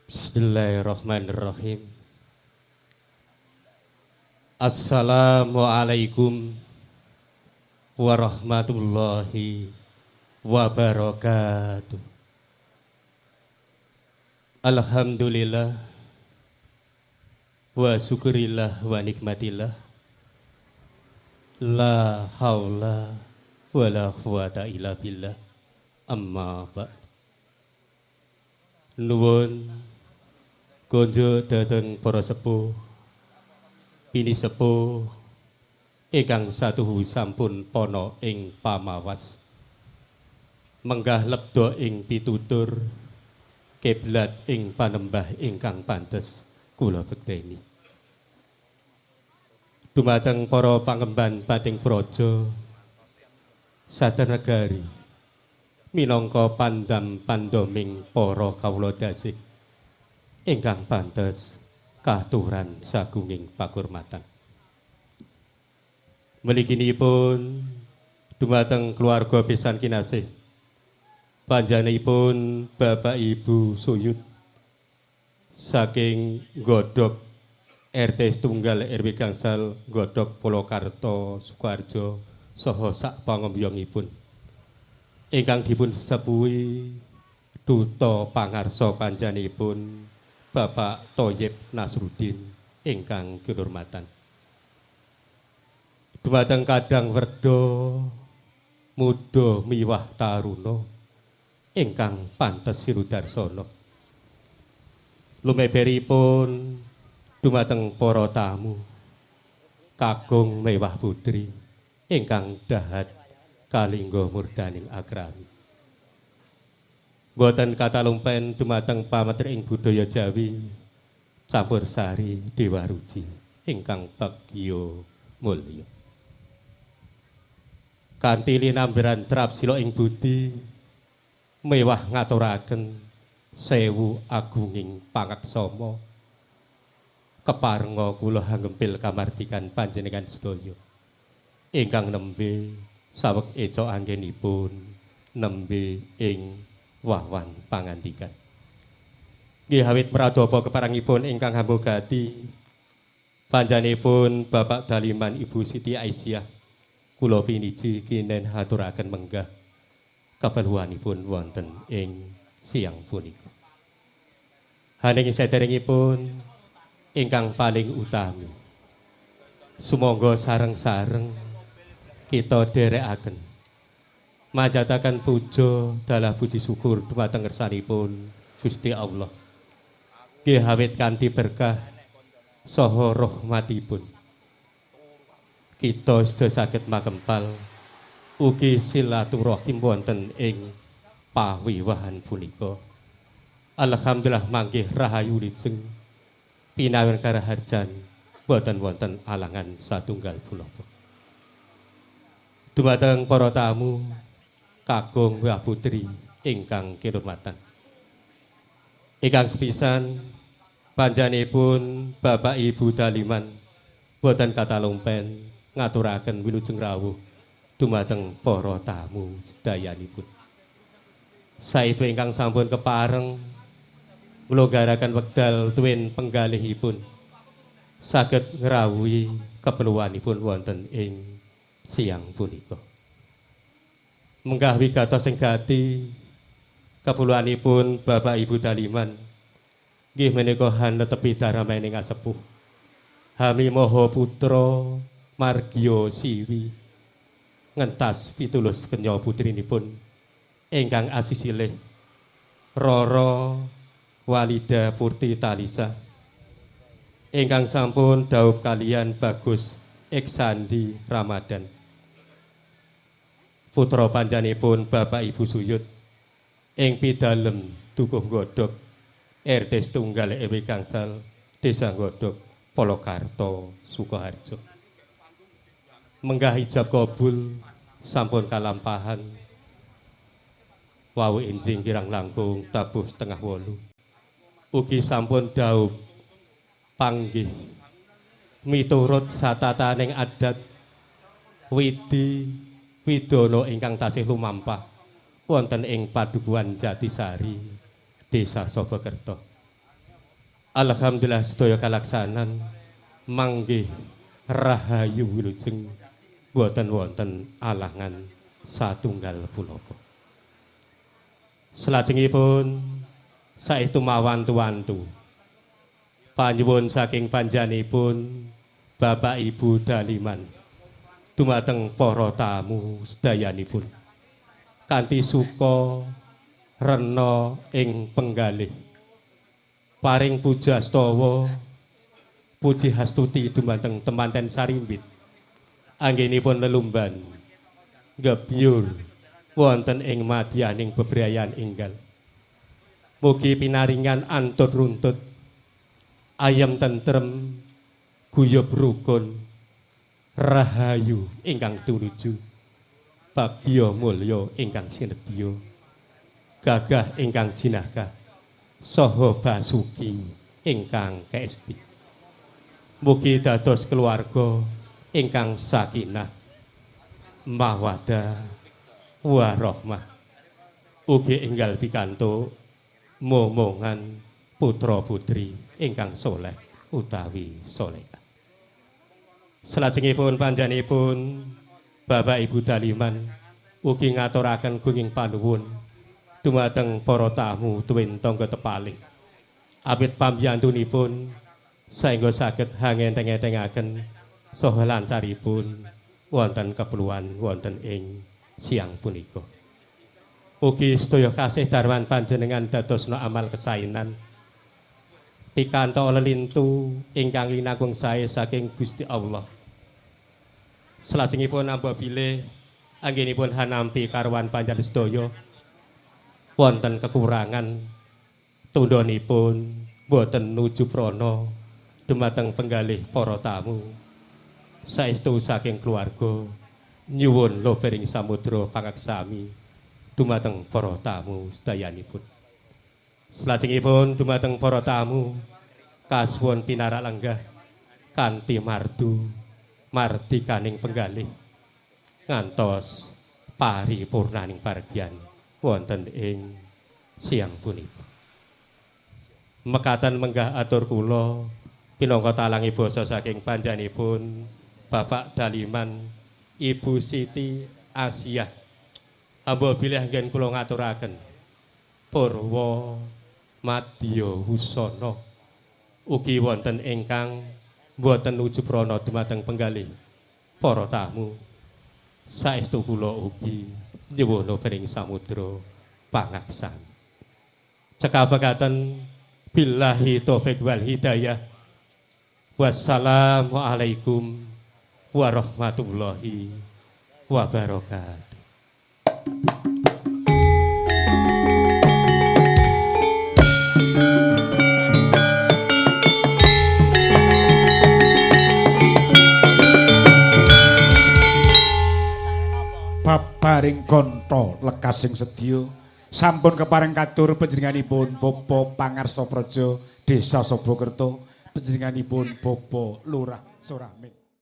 Bismillahirrahmanirrahim. Assalamualaikum warahmatullahi wabarakatuh. Alhamdulillah wa syukurillah wa nikmatillah. La haula wa la quwata illa billah. Amma ba'd. Nuwun konjo dhateng para sepuh, pinisepuh ingkang satuhu sampun pana ing pamawas, menggah lebda ing pitutur, kiblat ing panembah ingkang pantes kula bekteni. Dumateng para pangemban pating praja saten negari minangka pandam pandoming para kawula dasih ingkang pantes katuran sagunging pakurmatan. Mliginipun dumateng keluarga besan kinasih, panjenenganipun Bapak Ibu Suyut saking Godhog RT setunggal RW gangsal Godhog Polokarto Sukoharjo saha sak pangembyongipun ingkang dipun sepuhi duta pangarsa panjenenganipun Bapak Toyib Nasruddin ingkang kinurmatan. Dumateng kadang werda muda miwah taruna ingkang pantes sirudarsana. Lumeberipun dumateng para tamu kakung mewah putri ingkang dahat kalingga murdaning akrami. Boten katalumpen dumateng pametri ing budaya Jawi campur sari dewa ruci ingkang bagya mulya. Kanthi linambaran trapsila ing budi mewah ngaturaken sewu agunging pangaksama keparenga kula hanggempil kamardikan panjenengan sedaya ingkang nembe saweg eca anggenipun nembe ing wawan pangandikan. Nggih awit pradapa keparengipun ingkang hambogati panjenenganipun Bapak Daliman, Ibu Siti Aisyah, kula piniji kinen haturaken menggah kaperluanipun wonten ing siang punika. Haning saderengipun ingkang paling utami, sumangga sareng-sareng kita dherekaken manjataken puja dalah puji syukur dumateng ngersanipun Gusti Allah. Nggih awit kanthi berkah saha rahmatipun kita sedaya saged makempal ugi silaturahim wonten ing pawiwahan punika. Alhamdulillah mangkih rahayu lijeng pinawen karaharjan boten wonten alangan satunggal punapa. Dumateng para tamu kakung wah putri ingkang kinurmatan. Ingkang sepisan panjenenganipun Bapak Ibu Daliman boten katalumpen ngaturaken wilujeng rawuh dumateng para tamu sedayanipun. Saestu ingkang sampun kepareng nglonggaraken wekdal tuwin penggalihipun saged ngrawuhi keperluanipun wonten ing siang punika. Menggah wigatos sing gati keperluanipun Bapak Ibu Daliman nggih menika hanetepi daramaning asepuh. Hami Maha Putra Margya Siwi ngentas pitulus kenya putrinipun ingkang asisilih Roro Walida Purti Talisa ingkang sampun dhaup kaliyan Bagus Iksandi Ramadan, putra panjenenganipun Bapak Ibu Suyut ing pidalem Dukuh Godhog RT setunggal RW gangsal Desa Godhog Polokarto Sukoharjo. Menggah ijab kabul sampun kalampahan wau enjing kirang langkung tabuh 7.30. Ugi sampun dhaup panggih miturut satataning adat widi widana ingkang tasih lumampah wonten ing Padukuhan Jatisari, Desa Sobokerto. Alhamdulillah sedaya kalaksanan manggih rahayu wilujeng, boten wonten alangan satunggal punapa. Salajengipun saestu mawantu-wantu panyuwun saking panjenenganipun Bapak Ibu Daliman dumateng para tamu sedayanipun kanthi suka rena ing penggalih paring pujastawa puji hastuti dumateng temanten sarimbit anggenipun lelumban gebyur wonten ing madyaning bebrayan enggal. Mugi pinaringan antut runtut, ayem tentrem, guyub rukun, rahayu ingkang tumuju, bagya mulya ingkang sinedya, gagah ingkang jinakah, saha basuki ingkang kaesti. Mugi dados keluarga ingkang sakinah, mawaddah, warahmah. Ugi enggal pikantuk momongan putra putri ingkang soleh utawi solehah. Salajengipun panjenenganipun Bapak Ibu Daliman ugi ngaturaken gunging panuwun dumateng para tamu tuwin tangga tepalih. Awit pambiyantunipun saengga saged hangenteng-entengaken saha lancaripun wonten keperluan wonten ing siang punika. Ugi sedaya kasih darman panjenengan dadosna amal kesaenan, pikantuk lelintu ingkang linangkung sae saking Gusti Allah. Salajengipun apabila anggenipun hanampi karuan panjenengan sedaya wonten kekurangan, tundhonipun boten nuju prana dumateng penggalih para tamu. Saestu saking keluarga nyuwun lobering samudra pangaksami dumateng para tamu sedayanipun. Salajengipun dumateng para tamu kasuwun pinarak lenggah kanthi mardu mardikaning penggalih ngantos paripurnaning pargian wonten ing siang punika. Mekaten menggah atur kula pinangka talangi basa saking panjenenganipun Bapak Daliman, Ibu Siti Asiah. Hamba bilih anggen kula ngaturaken purwa madya wusana ugi wonten ingkang boten nuju prana dumateng penggalih para tamu. Saestu kula ugi nyuwun pering samudra pangaksan. Cekap mekaten, billahi taufik wal hidayah. Wassalamualaikum warahmatullahi wabarakatuh. Babaring konto lekasing sedya sampun kepareng katur panjenenganipun Bapak Pangarsa Praja Desa Sobokerto, panjenenganipun Bapak Lurah Surahmin.